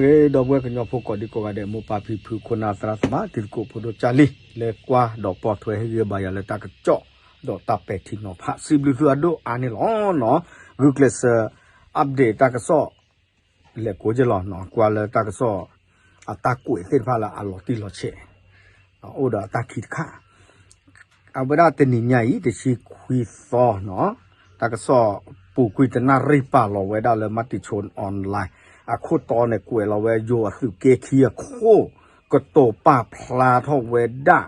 ဂ့ၤ ဒီပုၢ်ဝဲၢ်ကညီဖိကိးဒံကိးဂၤဒဲး မိၢ်ပၢ်ဖံဖု ခိၣ်နၢ်သရၣ်သမါ တံၤသကိးဖိဒိၣ်ကၢ်လံ လၢကွၢ်ဒီးပိာ်ထွဲဟ့ၣ်ဂံၢ်ဘါယၤလၢတၢ်ကစီၣ် ဒီးတၢ်ပဲာ်ထံနီၤဖး စံးဘျုးသုအဒိၣ်အါန့ၣ်လီၤ. ဂုာ်ကျဲးစၢး update တၢ်ကစီၣ် လဲၤကိးက့ၤလီၤ. ကွၢ်လၢတၢ်ကစီၣ် အတၢ်ကွဲးသ့ၣ်တဖၣ်လၢအလီၤတံၢ်လီၤဆဲး အိၣ်ဒီးအတၢ်ခံးတခါ အဝဲဒၣ်တနံၤညါအံၤ တဆံခွံသီနီၤ တၢ်ကစီၣ်ပူၤကွံာ်တနၣ်ရံၣ်ပာ်လီၤဝဲဒၣ်လၢ မၤတံၤဆိ online အခိၣ်တီန့ၣ် ကွဲးလီၤဝဲယိၤအသုးက့ခံအခိၣ် ကတိၤပာ်ဖျါထီၣ်ဝဲဒၣ်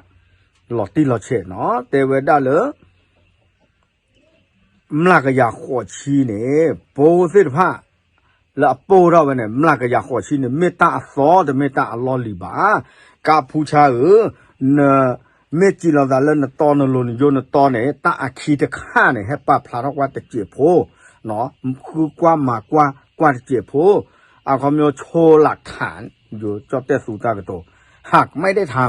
လီၤတံၢ်လီၤဆဲးနီၤ တဲဝဲဒၣ်လၢ မျးကယၤဃိးဆံန့ၣ် ပိသ့ၣ်တဖၣ် လၢအပိၢ်ထီၣ်ဝဲန့ၣ် မျးကယၤဃိးဆံန့ၣ် မ့ၢ်တၢ်အသီ တမ့ၢ်တၢ်အလီၢ်လံၤဘၣ်. ကါဖူဆါဧၢ, န မ့ၢ်စံးလီၤသးလၢနတီနလိၤ နယိနတီန့ၣ် တၢ်အခံတခါန့ၣ် ဟဲပာ်ဖျါထီၣ်ကွၢ်တစဲးဖိ, ဃုကွၢ်မၤကွၢ်ကွၢ်တစဲးဖိ, အခီပညီဆိလးထး ယိၤကၠီၣ်တဲၣ်သူတၢ်ကတိၤ ဟးကမၣ်ဒဲးထါ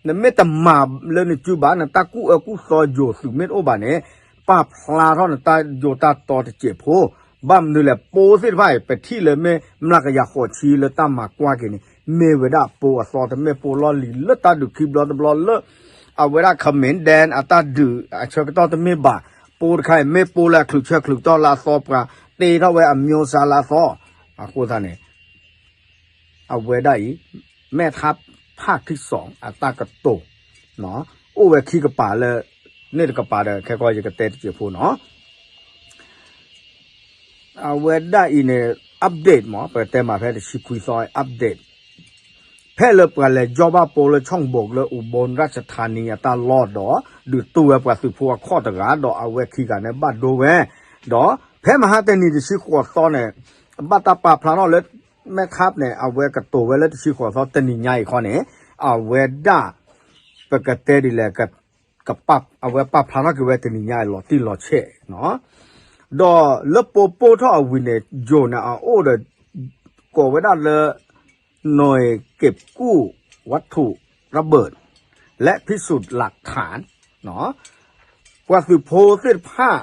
နမ့ၢ်တမၤလၢနစုဘၣ် နတၢ်ကူၣ်အၢကူၣ်သီယိၤသုးမ့ၢ်တအိၣ်ဘၣ်န့ၣ် ပာ်ဖျါထီၣ်နတၢ်ယိၤတၢ်တီတစဲးဖိ, ဘၣ်မနုၤလဲၣ် ပိသ့ၣ်တဖၣ်အံၤ ပထံၣ်လၢမ့ၢ်မျးကယၤဃိးဆံလၢတၢ်မၤကွၢ်က့ၤန့ၣ် မ့ၢ်ဝဲဒၣ်ပိအသီ တမ့ၢ်ပိလီၢ်လံၤလၢတၢ်ဒုးခံဘျီတဘျီလၢ အဝဲဒၣ် ခမ့ၣ်ဒဲ အတၢ်ဒုးအဆၢကတီၢ်တမ့ၢ်ဘၣ်, ပိတခါအံၤ မ့ၢ်ပိလၢအချုးဆၢချုးကတီၢ်လၢအသီပှၤ တ့ထီၣ်ဝဲအမျိုးအစားလၢအသီ, အဃိသတးန့ၣ် အဝဲဒၣ်အံၤ မဲၢ်ထါဖၣ်ခံစီၣ် အတၢ်ကတိၤ အိၣ်ဝဲခံကပၤလၢ န့ၣ်တကပၤဒီး ခဲကီၢ်ယကတဲတစဲးဖိနီၤ အဝဲဒၣ်အံၤန့ၣ် update မ့ၢ် ပတဲမးဖဲတဆံခွံသီ update ဖဲလၢပှၤလဲၤယီၢ်ဘၣ်ပိလၢ ช่องบก လၢ อุบลราชธานี အတၢ်လီၢ်ဒီး ဒုးတူၢ်ဝဲပှၤသုးဖိအခီၣ်တဂၤ ဒီးအဝဲခံဂၤန့ၣ်ဘၣ်ဒိဝဲ, ဒီးဖဲမဟါတနံၤတဆံဃိးသီန့ၣ် ဘၣ်တၢ်ပာ်ဖျါထီၣ်လၢ မဲၢ်ထါန့ၣ် အဝဲကတိၤဝဲလၢတဆံဃိးသီတနံၤညါအံၤခီန့ၣ် အဝဲဒၣ် ပကတဲဒ်လဲၣ် အဝဲပာ်ဖျါထီၣ်က့ၤဝဲတနံၤညါအံၤလီၤတံၢ်လီၤဆဲးနီၤ, ဒီးလၢပိပိၢ်ထီၣ်အဝံၤန့ၣ် ယိၤန့ၣ်အအိၣ်ဒီး ကိးဝဲဒၣ်လၢ หน่วยเก็บกู้วัตถุระเบิด และพิสูจน์หลักฐาน ပှၤသုးဖိသ့ၣ်တဖၣ်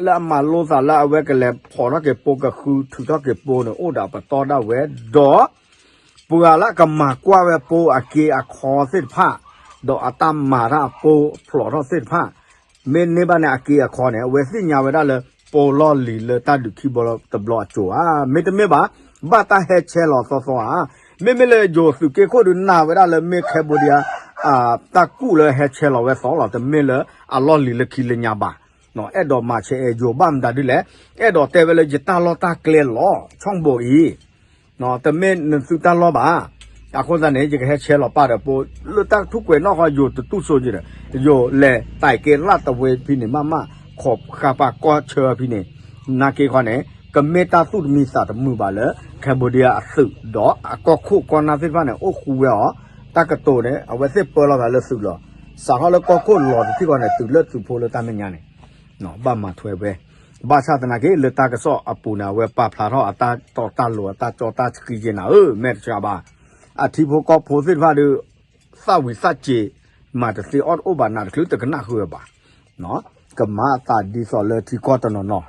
လၢအမၤလိသးလၢအဝဲကလဲၤဖီၣ်ထီၣ်က့ၤပိ ကဃုထုးထီၣ်က့ၤပိန့ၣ် အိၣ်ဒီးအပတီၢ်ဒၣ်ဝဲ ဒီး ပှၤလၢအကမၤကွၢ်ဝဲပိအက့အခီသ့ၣ်တဖၣ်, ဒီးအတၢ်မၤတၢ်အပိဖျိးထီၣ်သ့ၣ်တဖၣ်, မ့ၢ်န့ၢ်ဘၣ်န့ၣ်အက့အခီန့ၣ် အဝဲသ့ၣ်ညါဝဲဒၣ်လၢ ပိလီၢ်လံၤလၢတၢ်ဒုးခံဘျီတဘျီအစိၤဧါ, မ့တမ့ၢ်ဘၣ်, ဘၣ်တၢ်ဟဲဆဲးလီၤသီသီဧါ, မ့မ့ၢ်လၢယိၤသုးက့ခိၣ်ဒုးနာ်ဝဲဒၣ်လၢမ့ၢ် Cambodia တၢ်ကူၣ်လၢဟဲဆဲးလီၤဝဲသီလီၤ, တမ့ၢ်လၢအလီၢ်လံၤလၢခံလၢညါဘၣ်, အဲၣ်ဒိးမၤဆဲးအဲၣ်ယိၤဘၣ်မတၤဒ်လဲၣ်, အဲၣ်ဒိးတဲဝဲလၢယတၢ်လီၢ်တၢ်ကျဲလီၤ ช่องบก အံၤ တမ့ၢ်နသုတၢ်လီၢ်ဘၣ်, အဃိသတးန့ၣ် ယကဟဲဆဲးလီၤပာ်ဒီးပိ လၢတၢ်ထူၣ်ကွဲးနီၣ်ဃီယိၤတတူၢ်စိယံၤဒီး ယိၤလဲၤတၢ်က့ၤလၢတဝ့ဖဲန့ၣ် မ့ၢ်မးခီၣ်ဃာ်ပာ်ကီၢ်ဆၢဖဲန့ၣ်, နာ်က့ခီန့ၣ် ကမ့ၢ်တၢ်သူၣ်တမံသးတမုာ်ဘၣ်လၢ Cambodia အသုးဒီးအကီၢ်ခိၣ်ကီၢ်နၢ်သ့ၣ်တဖၣ်န့ၣ် အိၣ်ဃူဝဲအီၤ, တၢ်ကတိၤန့ၣ် အဝဲသ့ၣ်ပၢလီၤသးလၢသုးလီၤ, စးထီၣ်လၢကီၢ်ခိၣ်လီၤတထံၣ်ဃီန့ၣ် သုးလၢသုးဖိလၢတၢ်မဲာ်ညါန့ၣ် ဘၣ်မၤထွဲဝဲ, ဘၣ်ဆၣ်သနာ်က့ လၢတၢ်ကစီၣ်အပူၤန့ၣ် အဝဲပာ်ဖျါထီၣ်အတၢ်တီတၢ်လိၤအတၢ်ကၠီတၢ်ဆှံက့ၤနၤဧၢ, မဲာ်တဆှးဘၣ်, အထံဖိကီၢ်ဖိသ့ၣ်တဖၣ်ဒီး သၣ်ဝံၤသၣ်စ့ၤ မၤတသ့အီၣ်တအိၣ်ဘၣ် နးတချုးတကနၣ်ဃုာ်ဘၣ်, ကမၤအသးဒ်သိးလၢထံကီၢ်တနီၤနီၤ,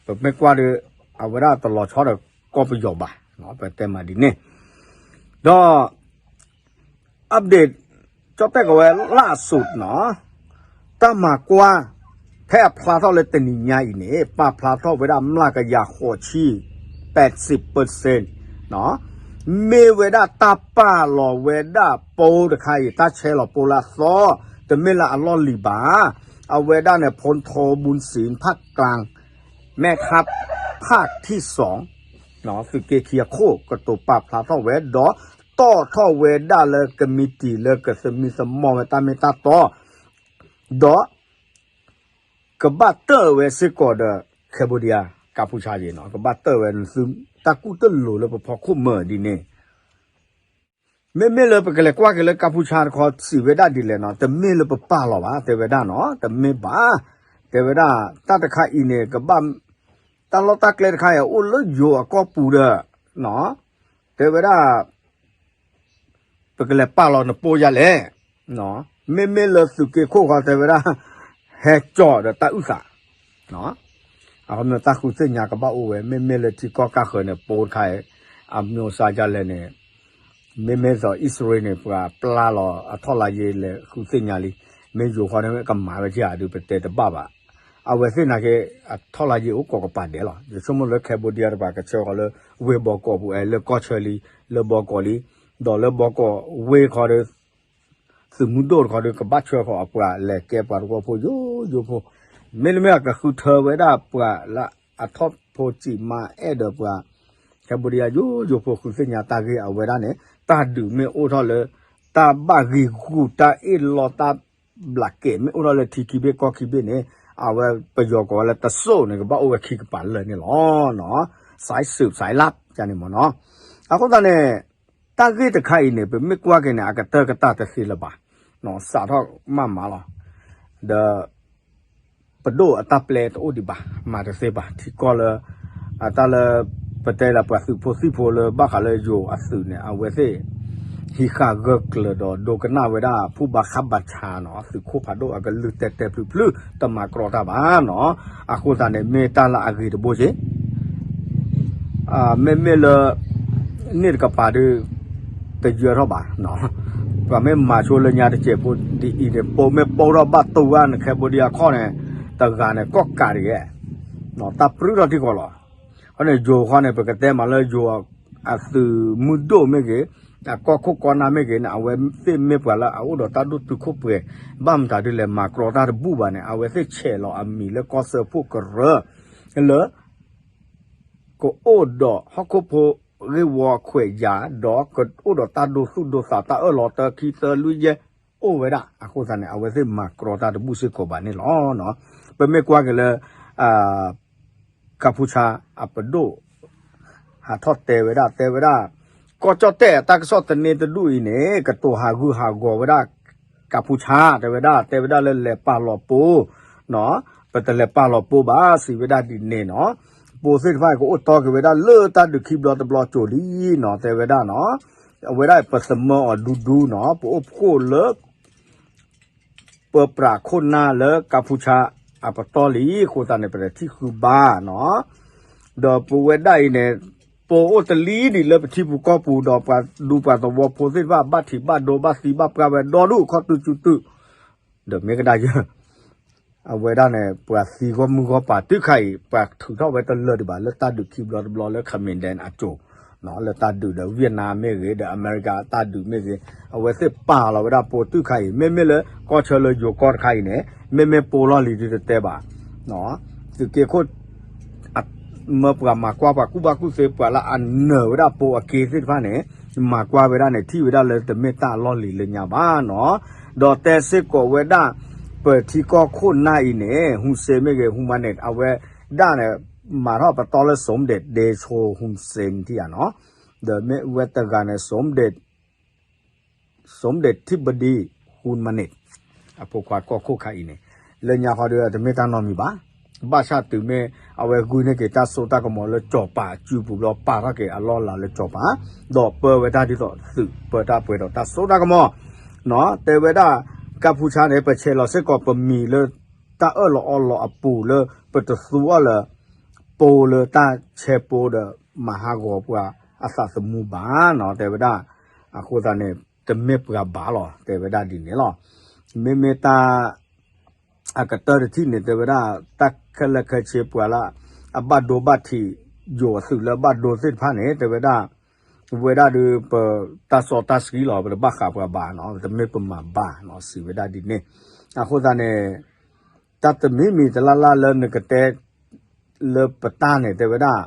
ပမ့ၢ်ကွၢ်ဒီး အဝဲဒၣ်တလီၤဆီဒီးကီၢ်ပယီၤဘၣ်, ပတဲမးဒ်န့ၣ်, ဒီး update ကၠီၣ်တဲၣ်ကဝဲလၢအစိးနီၤ, တၢ်မၤကွၢ် ဖဲအဖျါထီၣ်လၢတနံၤညါအံၤန့ၣ် ပာ်ဖျါထီၣ်ဝဲဒၣ်မျးကယၤဃိးဆံ ပၢဆံ percent မ့ၢ်ဝဲဒၣ်တၢ်ပာ်လီၤဝဲဒၣ်ပိတခါအံၤ တၢ်ဆဲးလီၤပိလၢအသီ, တမ့ၢ်လၢအလီၢ်လံၤဘၣ်, အဝဲဒၣ်န့ၣ် พลโทบุญสิน ภาคกลาง แม่ทัพภาคที่สอง သုးက့ခံအခိၣ် ကတိၤပာ်ဖျါထီၣ်ဝဲ ဒီးတီၣ်ထီၣ်ဝဲဒၣ်လၢ committee လၢကသမံသမိးဝဲတၢ်မ့ၢ်တၢ်တီ, ဒီး ကဘၣ်တၢၢ်ဝဲစ့ၢ်ကီးဒီး Cambodia ကါဖူဆါယံၤနီၤ, ကဘၣ်တၢၢ်ဝဲ နသုတၢ်ကူၣ်တလိၤလၢပဖီခိၣ်မၢဒ်န့ၣ် မ့မ့ၢ်လၢပကလဲၤကွၢ်က့ၤလၢကါဖူဆါတခီ စံးဝဲဒၣ်ဒ်လဲၣ်နီၤ, တမ့ၢ်လၢပပာ်လီၤဘၣ် တဲဝဲဒၣ်နီၤ, တမ့ၢ်ဘၣ်, တဲဝဲဒၣ် တၢ်တခါအံၤန့ၣ် ကဘၣ် တၢ်လီၢ်တၢ်ကျဲတခါအံၤ အိၣ်လၢယိၤအကီၢ်ပူၤဒီး တဲဝဲဒၣ် ပကလဲၤပာ်လီၤနပိယၤလဲၣ်, မ့မ့ၢ်လၢသုးက့ခိၣ်ဃီတဲဝဲဒၣ် ဟဲကၠီၣ်ဒီးတၢ်အုၣ်သး အဃိမ့ၢ်တၢ်ဃုသ့ၣ်ညါကဘၣ်အိၣ်ဝဲ မ့မ့ၢ်လၢထံကီၢ်ကၢ်ဃၢၤန့ၣ် ပိတခါအံၤ အမျိုးအစားဒ်လဲၣ်န့ၣ် မ့မ့ၢ်သိးအံၣ်စရ့လးန့ၣ် ပှၤပျၢ်လီၤအထီၣ်လါယ့လဲၤဃုသ့ၣ်ညါလံ. မ့ၢ်ယိၤဃီန့ၣ်ကမၤဝဲကဒုး ပတဲတဘၣ်ဘၣ်. အဝဲသ့ၣ်နာ်က့ အထီၣ်လါယ့အိၣ်ကိးကပၤဒဲးလီၤ. ယဆိကမိၣ်လၢ Cambodia တပၤကဆှၢဃီၤလၢ ဝ့ၢ်ဘီကီးပူၤ အဲ လၢကီၢ်ဆၢလံ လၢဘီကီးလံ. ဒီးလၢဘီကီးဝ့ၢ်ခီဒီး သုးမုၢ်ဒိၣ်တခီဒီး ကဘၣ်ဆှၢဃီၤအပှၤလဲၤကဲပှၤသဝီဖိယိယိဖိ. မ့တမ့ၢ်အကဃုထၢဝဲဒၣ်ပှၤလၢအထီၣ်ဖိစံးမၤအဲၣ်ဒီးပှၤ Cambodia ယိယိဖိ ဃုသ့ၣ်ညါတၢ်ဂ့ၢ်အဝဲဒၣ်န့ၣ် တၢ်ဒုးမ့ၢ်အိၣ်ထီၣ်လၢ တၢ်ဘၣ်ဂံာ်ဂူာ် တၢ်အ့ၣ်လိာ် တၢ်ဘျးကဲး မ့ၢ်အိၣ်ထီၣ်လၢထံခံဘ့ၣ်ကီၢ်ခံဘ့ၣ်န့ၣ် အဝဲပယီၤကိးဝဲလၢတစိၢ်န့ၣ် ကဘၣ်အိၣ်ဝဲခံကပၤလၢာ်န့ၣ်လီၤ. စးစုးစးလၢ်န့ၣ်မ့ၢ်နီၤ. အဃိသတးန့ၣ် တၢ်ဂ့ၢ်တခါအံၤန့ၣ် ပမ့ၢ်ကွၢ်က့ၤန့ၣ် အကတၢၢ်ကတၢၢ်တသ့လၢၤဘၣ်, စးထီၣ်မးမးလီၤ. ဒီး ပဒိၣ်အတၢ်ပျဲတအိၣ်ဒံးဘၣ်, မၤတသ့ဘၣ်, ထံကီၢ်လၢ အတၢ်လၢ ပတဲလၢပှၤသုးဖိသံၣ်ဖိလၢဘၣ်ဃးလၢယိၤအသုးန့ၣ် အဝဲသ့ၣ် ဟံးဃာ်ဂၢၢ်ကျၢၤဒီးဒိကနၣ်ဝဲဒၣ် ဖုဘၣ်ဃးဘၣ်ဆၣ်နီၤ, သုးခိၣ်ဖးဒိၣ်အကလုၢ်တဲာ်တဲာ်ဖျုးဖျုး တမၤကြီတၢ်ဘၣ်နီၤ. အဃိသတးန့ၣ် မ့ၢ်တၢ်လၢအဂ့ၤတဘိက့ မ့မ့ၢ်လၢ န့ၣ်တကပၤဒီး တယၢၤထီၣ်ဘၣ်, ပှၤမ့ၢ်မၤဆိလၢညါတစဲးဖိဒ်အံၤန့ၣ် ပိာ်မ့ၢ်ပိာ်ထီၣ်ဘၣ်တူၢ်ဘၣ်န့ၣ် Cambodia ခီန့ၣ် တဂၤန့ၣ် ကီၢ်ကးတဂ့ၤ, တၢ်ပြူထီၣ်ထံကီၢ်လီၤ. အဃိန့ၣ် ယိၤဃီန့ၣ် ပကတဲမးလၢယိၤအသုးမုၢ်ဒိၣ်မ့ၢ်ဂ့ၤ, အကီၢ်ခိၣ်ကီၢ်နၢ်မ့ၢ်ဂ့ၤန့ၣ် အဝဲသ့ၣ်မ့ၢ်ပှၤလၢအအိၣ်ဒီးတၢ်ဒိၣ်တုာ်ခိၣ်ပှဲၤ, ဘၣ်မတၤဒ်လဲၣ် မၤကြီတၢ်တဘူၣ်ဘၣ်န့ၣ် အဝဲသ့ၣ်ဆဲးလီၤအမံၤလၢကီၢ်စၢဖှိၣ်ကရၢ လၢ ကအိၣ်ဒီးဟီၣ်ခိၣ်ဖိဂ့ၢ်ဝီခွဲးယာ် ဒီးကအိၣ်ဒီးတၢ်ဒိသူၣ်ဒိသး တၢ်အၢၣ်လီၤတၢ်ခံသၢလွံၢ်ယဲၢ်အိၣ်ဝဲဒၣ်. အဃိသတးန့ၣ် အဝဲသ့ၣ်မၤကြီတၢ်တဘူၣ်စ့ၢ်ကီးဘၣ်န့ၣ်လီၤ. ပမ့ၢ်ကွၢ်က့ၤလၢ ကၢ်ဖူဆါအပဒိၣ် ဟးထီၣ်တဲဝဲဒၣ် တဲဝဲဒၣ် ကီၢ်ကၠီၣ်တဲၣ်အတၢ်ကစီၣ်သန့တဒူၣ်အံၤန့ၣ် ကတိၤဟးဂူာ်ဟးဂီၤဝဲဒၣ် ကၢ်ဖူဆါ တဲဝဲဒၣ် တဲဝဲဒၣ်လၢလဲၤပာ်လီၤပိာ် ပတလဲၤပာ်လီၤပိာ်ဘၣ် စံးဝဲဒၣ်ဒ်န့ၣ်နီၤ. ပိာ်သ့ၣ်တဖၣ်အံၤကအိၣ်တီက့ၤဝဲဒၣ်လၢတၢ်ဒုးခံဘျီတဘျီကၠိၤလံနီၤ တဲဝဲဒၣ်နီၤ. အဝဲဒၣ်ပသမၢအီၤဒူဒူနီၤ ပအိၣ်ဖှိၣ်လၢ ပပြးခိၣ်နၢ်လၢကၢ်ဖူဆါအပတီၢ်လံ အဃိသတးန့ၣ် ပတထံၣ်ဃုဘၣ်နီၤ. ဒီးပဝဲဒၣ်အံၤန့ၣ် ပိာ်အိၣ်တလံၤဒံးလၢပထံပူၤကီၢ်ပူၤ ဒီးပှၤဒူပှၤသဝီဖိသ့ၣ်တဖၣ် ဘၣ်ထံးဘၣ်ဒိဘၣ်သံဘၣ်ပှၢ်ဝဲဒီဒူၣ်ခီၣ်တုၤစုတုၤ ဒီးမ့ၢ်ကဒါယၢ အဝဲဒၣ်န့ၣ် ပှၤသံဂီၢ်မုၢ်ဂီၢ်ပၤတုၤခါအံၤ ပှၤထုးထီၣ်ဝဲတလၢာ်ဒံးဘၣ် လၢတၢ်ဒုးခံဘျီတဘျီလၢ ခမ့ၣ်ဒဲၣ်အကၠိၤ လၢတၢ်ဒုးဒီး Vietnam မ့ၢ်ဂ့ၤ ဒီးအမဲရကၤတၢ်ဒုးမ့ၢ်ဂ့ၤ အဝဲသ့ၣ်ပာ်လီၤဝဲဒၣ်ပိာ်တုၤခါအံၤ မ့မ့ၢ်လၢကီၢ်ဆၢလၢယိၤကီၢ်တခါအံၤန့ၣ် မ့မ့ၢ်ပိာ်လီၢ်လံၤဒုတတဲဘၣ် သုးက့ခိၣ် မၢပှၤမၤကွၢ်ပှၤကူၣ်ဘၣ်ကူၣ်သ့ ပှၤလၢအနၢၤဝဲဒၣ်ပိာ်အက့သ့ၣ်တဖၣ်န့ၣ် မၤကွၢ်ဝဲဒၣ်န့ၣ် ထံၣ်ဝဲဒၣ်လၢတမ့ၢ်တၢ်အလီၢ်လံၤလၢညါဘၣ်နီၤ. ဒီးတဲစ့ၢ်ကီးဝဲဒၣ် ပထံကီၢ်ခိၣ်နၢ်အံၤန့ၣ် ဟူစ့မ့ၢ်ဂ့ၤ ဟူမၤန့ၣ် အဝဲဒၣ်န့ၣ် မၤထီၣ်ပတီၢ်လၢ สมเด็จ เดโช ฮุนเซน ထံၣ်ဧါနီၤ. ဒီးမ့ၢ်ဝဲတဂၤန့ၣ် สมเด็จ สมเด็จธิบดี ฮุนมาเน็ต အဖိခွါကီၢ်ခိၣ်ခါအံၤန့ၣ် လၢညါခီဒီးတမ့ၢ်တၢ်နီတမံၤဘၣ်. ဘၣ်ဆၣ်တုၤမ့ၢ်အဝဲဂုာ်န့ၢ်က့ၤတၢ်စိတၢ်ကမီၤလၢကၠီၤပၤအစုပူၤဘျီ ပာ်ထီၣ်က့ၤအလီၢ်လၤလၢကၠီၤပၤ ဒီးပၢဝဲတၢ်ဒ်သိးသုးပၢတၢ်ပှဲၤဒီးတၢ်စိတၢ်ကမီၤ တဲဝဲဒၣ် ကၢ်ဖူဆါန့ၣ် ပဆဲးလီၤစ့ၢ်ကီးပမံၤလၢတၢ်အၢၣ်လီၤအီလီၤအပူၤလၢ ပတသူအီၤလၢ ပိာ်လၢတၢ်ဆဲးပိာ်ဒီးမၤဟးဂီၤပှၤအသးသမူဘၣ်နီၤ တဲဝဲဒၣ်. အဃိသတးန့ၣ် တမ့ၢ်ပှၤဘၣ်လီၤ တဲဝဲဒၣ်ဒ်န့ၣ်လီၤ. မ့မ့ၢ်တၢ် အကတၢၢ်တထံၣ်န့ၣ် တဲဝဲဒၣ် တၢ်ခဲလၢာ်ခဲဆ့ပှၤလၢ အဘၣ်ဒိဘၣ်ထံး ယိၤအသုးလၢဘၣ်ဒိသ့ၣ်တဖၣ်န့ၣ် တဲဝဲဒၣ် ဝဲဒၣ်ဒီး ပတၢ်စီတၢ်ဆှံလီၤ ပတဘၣ်ဃးပှၤဘၣ်နီၤ တမ့ၢ်ပမၤဘၣ်နီၤ စံးဝဲဒၣ်ဒ်န့ၣ်. အဃိသတးန့ၣ် တၢ်တမံၤမံၤတလၢ်လၢ်လၢနကတဲ လၢပတၢ်န့ၣ် တဲဝဲဒၣ်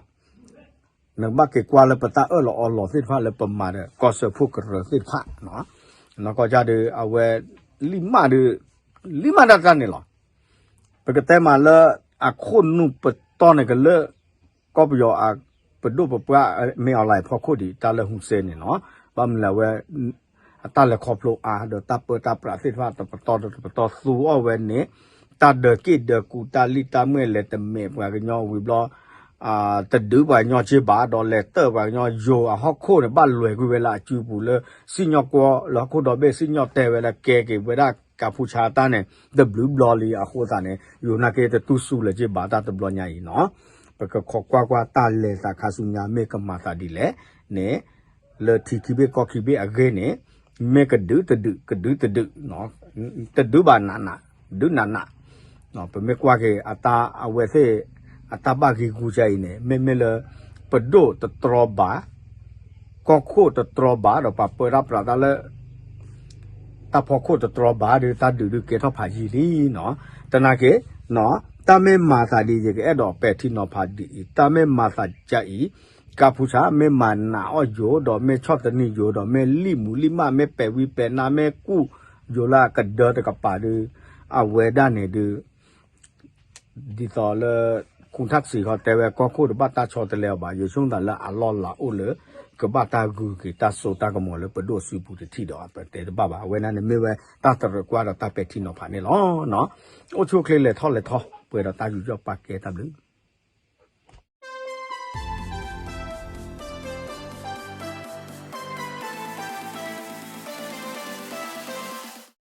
နကဘၣ်က့ၤကွၢ်လၢပတၢ်အၢၣ်လီၤအီလီၤသ့ၣ်တဖၣ်လၢပမၤဒီး ကီၢ်စၢဖှိၣ်ကရၢသ့ၣ်တဖၣ်နီၤ. နီၢ်ကီၢ်ကၢ်ဒီး အဝဲ လံၢ်မးဒီး လံၢ်မးတၢ်တၢ်န့ၣ်လီၤ. ပကတဲမးလၢ အခိၣ်နူာ်ပတီၢ်န့ၣ်ကလၢ ကီၢ်ပယီၤအပဒိၣ်ပပှၢ် မ့ၢ်အီၤလၢအဖီခိၣ်ဒံး တၢ်လၢဟူစ့န့ၣ်နီၤ. ဘၣ်မနုၤလဲၣ်အဝဲ အတၢ်လဲၤခီဖျိအါ ဒီးတၢ်ပၢတၢ်ပြးသ့ၣ်တဖၣ်တပတီၢ်ဒီးတပတီၢ်သူအီၣ်ဝဲန့ၣ် တၢ်ဒၢးက့ၣ်ဒၢးကူ တၢ်လံၣ်တၢ်မှဲၣ်လဲၤတမဲာ်ပှၤကညီဝံၤဘျီ တဒုးပှၤကညီက့ဘၣ် ဒီးလဲၤတၢၢ်ပှၤကညီယိၤအဟီၣ်ခိၣ်န့ၣ် ဘၣ်လွဲၤကွံာ်ဝဲလၢအစုပူၤလၢ စံၣ်ညီၣ်ကွီၢ်လၢဟီၣ်ခိၣ်ဒီဘ့ၣ် စံၣ်ညီၣ်တဲဝဲလၢကဲက့ၤဝဲဒၣ်ကၢ်ဖူဆါတၢ်န့ၣ် တဘျုးဘျီလံအဃိသတးန့ၣ် ယိၤနာ်က့တတူၢ်စူၤလၢၤက့ဘၣ်တၢ်တဘျီညါအံၤနီၤ. ပကခိးကွၢ်ကွၢ်တၢ်လဲၤသးခါဆူညါ မ့ၢ်ကမၤသးဒ်လဲၣ်န့ၣ် လၢထံခံဘ့ၣ်ကီၢ်ခံဘ့ၣ်အဂ့ၢ်န့ၣ် မ့ၢ်ကဒုးတဒုး ကဒုးတဒုး တဒုးဘၣ်နးနး ဒုးနးနး ပမ့ၢ်ကွၢ်က့ၤအတၢ်အဝဲသ့ၣ် အတၢ်ဘၣ်ဂံာ်ဂူာ်အံၤန့ၣ် မ့မ့ၢ်လၢ ပဒိၣ်တတြီဘၣ် ကီၢ်ခိၣ်တတြီဘၣ်ဒီးပှၤပၢတၢ်ပြးတၢ်လၢ တၢ်ဖီခိၣ်တတြီဘၣ်ဒီး တၢ်ဒုးဒုးကဲထီၣ်ဖးယံာ်လံနီၤ. တနာ်က့ၤ တၢ်မ့ၢ်မၤသးဒ်ယကအဲၣ်ဒိး ပဲာ်ထံနီၤဖးဒ်အံၤ တၢ်မ့ၢ်မၤသးဒ်အံၤ ကါဖူဆၣ် မ့ၢ်မၤနးအီၣ်ယိာ်ဒီး မ့ၢ်ဆီၣ်သနံးယိာ်ဒီး မ့ၢ်လံၣ်မူလံၣ်မး မ့ၢ်ပဲာ်ဝံၤပဲာ်နါမ့ၢ်ကူၣ်ယိာ်လၢအကဒၢတကပၤဒီး အဝဲဒၣ်န့ၣ်ဒုး ဒ်သိးလၢ ခူၣ်ထၣ်စံးခီတဲဝဲ ကီၢ်ခိၣ်တဘၣ်တၢ်ဆီတလဲအီၤဘၣ် ယဆိကမိၣ်သးလၢအလီၢ်လၤအိၣ်လၢ ကဘၣ်တၢ်ဂုာ်က့ၤတၢ်စိတၢ်ကမီၤလၢပဒိၣ်စုပူၤတထံၣ်ဒီး ပတဲတဘၣ်ဘၣ်. အဝဲန့ၣ်န့ၣ်မ့ၢ်ဝဲတၢ်သရၢးကွၢ်ဒီးတၢ်ပဲာ်ထံနီၤဖးန့ၣ်လီၤ. အိၣ်ဆူၣ်အိၣ်ချ့လဲၤထီၣ်လဲၤထီ ပှဲၤဒီးတၢ်ယူးယီၣ်ပာ်ကဲတၢ်ဘျုး